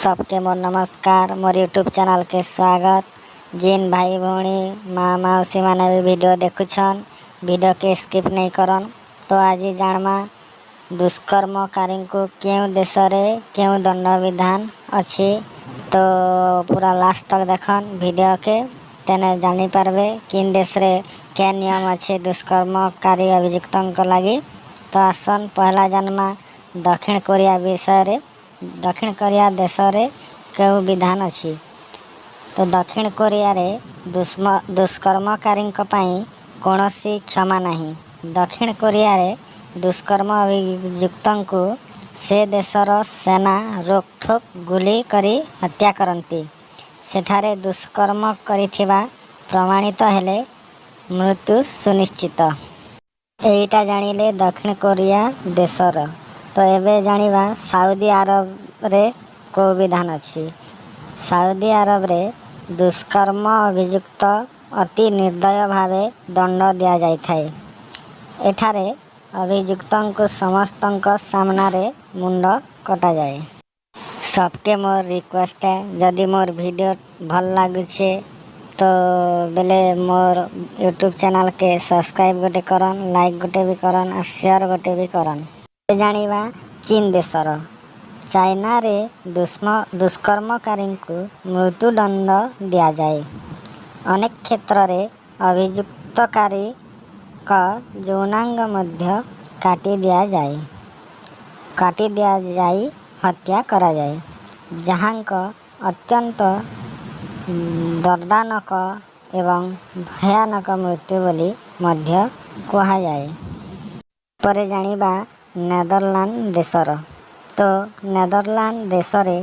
सबके मोर नमस्कार। मोर YouTube channel के स्वागत। जिन भाई भଉଣୀ, ମା ମାଉସୀ ମାନେ ବି ଭିଡ଼ିଓ ଦେଖୁଛନ୍, ଭିଡ଼ିଓ କେ ସ୍କିପ୍ ନେଇ କରନ୍। ତ ଆଜି ଜାଣମା, ଦୁଷ୍କର୍ମକାରୀଙ୍କୁ କେଉଁ ଦେଶରେ କେଉଁ ଦଣ୍ଡବିଧାନ ଅଛି। ତ ପୁରା ଲାଷ୍ଟ ତକ୍ ଦେଖନ୍ ଭିଡ଼ିଓକେ, ତେନେ ଜାଣିପାରବେ କେନ୍ ଦେଶରେ କେନ୍ ନିୟମ ଅଛି ଦୁଷ୍କର୍ମକାରୀ ଅଭିଯୁକ୍ତଙ୍କ ଲାଗି। ତ ଆସନ୍, ପହଲା ଜାନମା ଦକ୍ଷିଣ କୋରିଆ ବିଷୟରେ। ଦକ୍ଷିଣ କୋରିଆ ଦେଶରେ କେଉଁ ବିଧାନ ଅଛି? ତ ଦକ୍ଷିଣ କୋରିଆରେ ଦୁଷ୍କର୍ମକାରୀଙ୍କ ପାଇଁ କୌଣସି କ୍ଷମା ନାହିଁ। ଦକ୍ଷିଣ କୋରିଆରେ ଦୁଷ୍କର୍ମ ଅଭିଯୁକ୍ତଙ୍କୁ ସେ ଦେଶର ସେନା ରୋକଠୋକ ଗୁଳି କରି ହତ୍ୟା କରନ୍ତି। ସେଠାରେ ଦୁଷ୍କର୍ମ କରିଥିବା ପ୍ରମାଣିତ ହେଲେ ମୃତ୍ୟୁ ସୁନିଶ୍ଚିତ। ଏଇଟା ଜାଣିଲେ ଦକ୍ଷିଣ କୋରିଆ ଦେଶର। ତ ଏବେ ଜାଣିବା ସାଉଦି ଆରବରେ କେଉଁ ବିଧାନ ଅଛି। ସାଉଦି ଆରବରେ ଦୁଷ୍କର୍ମ ଅଭିଯୁକ୍ତ ଅତି ନିର୍ଦ୍ଦୟ ଭାବେ ଦଣ୍ଡ ଦିଆଯାଇଥାଏ। ଏଠାରେ ଅଭିଯୁକ୍ତଙ୍କୁ ସମସ୍ତଙ୍କ ସାମ୍ନାରେ ମୁଣ୍ଡ କଟାଯାଏ। ସବକେ ମୋର ରିକ୍ୱେଷ୍ଟ ହେ, ଯଦି ମୋର ଭିଡ଼ିଓ ଭଲ ଲାଗୁଛେ ତ ବେଲେ ମୋର ୟୁଟ୍ୟୁବ୍ ଚ୍ୟାନେଲ୍କେ ସବସ୍କ୍ରାଇବ୍ ଗୋଟେ କରନ୍, ଲାଇକ୍ ଗୋଟେ ବି କରନ୍ ଆଉ ସେୟାର ଗୋଟେ ବି କରନ୍। ଜାଣିବା ଚୀନ ଦେଶର। ଚାଇନାରେ ଦୁଷ୍କର୍ମକାରୀଙ୍କୁ ମୃତ୍ୟୁଦଣ୍ଡ ଦିଆଯାଏ। ଅନେକ କ୍ଷେତ୍ରରେ ଅଭିଯୁକ୍ତକାରୀଙ୍କ ଯୌନାଙ୍ଗ ମଧ୍ୟ କାଟି ଦିଆଯାଇ ହତ୍ୟା କରାଯାଏ, ଯାହାକୁ ଅତ୍ୟନ୍ତ ଦର୍ଦନାକ ଏବଂ ଭୟାନକ ମୃତ୍ୟୁ ବୋଲି ମଧ୍ୟ କୁହାଯାଏ। ପରେ ଜାଣିବା ନେଦରଲାଣ୍ଡ ଦେଶର। ତ ନେଦରଲାଣ୍ଡ ଦେଶରେ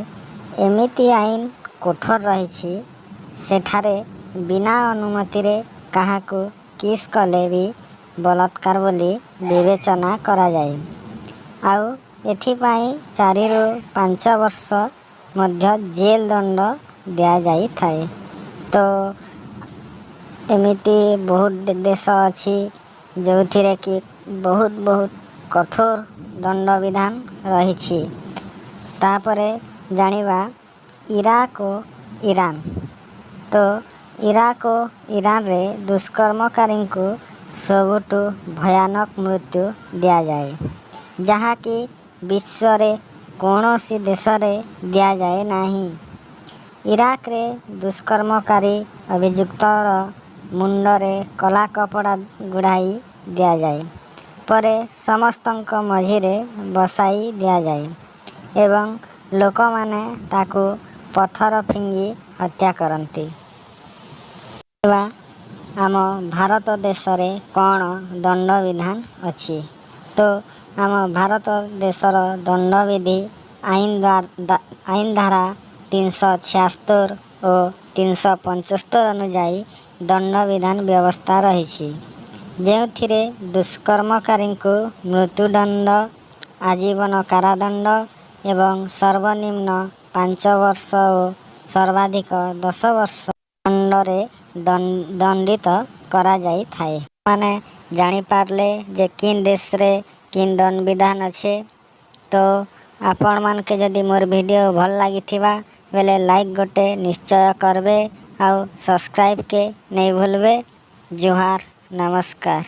ଏମିତି ଆଇନ କଠୋର ରହିଛି, ସେଠାରେ ବିନା ଅନୁମତିରେ କାହାକୁ କିସ୍ କଲେ ବି ବଳାତ୍କାର ବୋଲି ବିବେଚନା କରାଯାଏ। ଆଉ ଏଥିପାଇଁ 4ରୁ 5 ବର୍ଷ ମଧ୍ୟ ଜେଲ ଦଣ୍ଡ ଦିଆଯାଇଥାଏ। ତ ଏମିତି ବହୁତ ଦେଶ ଅଛି, ଯେଉଁଥିରେ କି ବହୁତ ବହୁତ କଠୋର ଦଣ୍ଡବିଧାନ ରହିଛି। ତାପରେ ଜାଣିବା ଇରାକ ଓ ଇରାନ। ତ ଇରାକ ଓ ଇରାନରେ ଦୁଷ୍କର୍ମକାରୀଙ୍କୁ ସବୁଠୁ ଭୟାନକ ମୃତ୍ୟୁ ଦିଆଯାଏ, ଯାହାକି ବିଶ୍ୱରେ କୌଣସି ଦେଶରେ ଦିଆଯାଏ ନାହିଁ। ଇରାକରେ ଦୁଷ୍କର୍ମକାରୀ ଅଭିଯୁକ୍ତର ମୁଣ୍ଡରେ କଳା କପଡ଼ା ଗୁଡ଼ାଇ ଦିଆଯାଏ। ପରେ ସମସ୍ତଙ୍କ ମଝିରେ ବସାଇ ଦିଆଯାଏ ଏବଂ ଲୋକମାନେ ତାକୁ ପଥର ଫିଙ୍ଗି ହତ୍ୟା କରନ୍ତି। ଆମ ଭାରତ ଦେଶରେ କ'ଣ ଦଣ୍ଡବିଧାନ ଅଛି? ତ ଆମ ଭାରତ ଦେଶର ଦଣ୍ଡବିଧି ଆଇନ ଧାରା 376 ଓ 375 ଅନୁଯାୟୀ ଦଣ୍ଡବିଧାନ ବ୍ୟବସ୍ଥା ରହିଛି, ଯେଉଁଥିରେ ଦୁଷ୍କର୍ମକାରୀଙ୍କୁ ମୃତ୍ୟୁଦଣ୍ଡ, ଆଜୀବନ କାରାଦଣ୍ଡ ଏବଂ ସର୍ବନିମ୍ନ 5 ବର୍ଷ ଓ ସର୍ବାଧିକ 10 ବର୍ଷ ଦଣ୍ଡରେ ଦଣ୍ଡିତ କରାଯାଇଥାଏ। ମାନେ ଜାଣିପାରିଲେ ଯେ କିନ୍ ଦେଶରେ କିନ୍ ଦଣ୍ଡବିଧାନ ଅଛେ। ତ ଆପଣମାନକେ ଯଦି ମୋର ଭିଡ଼ିଓ ଭଲ ଲାଗିଥିବା ବେଲେ ଲାଇକ୍ ଗୋଟେ ନିଶ୍ଚୟ କରବେ ଆଉ ସବସ୍କ୍ରାଇବ୍ କେ ନେଇ ଭୁଲବେ। ଜୁହାର, ନମସ୍କାର।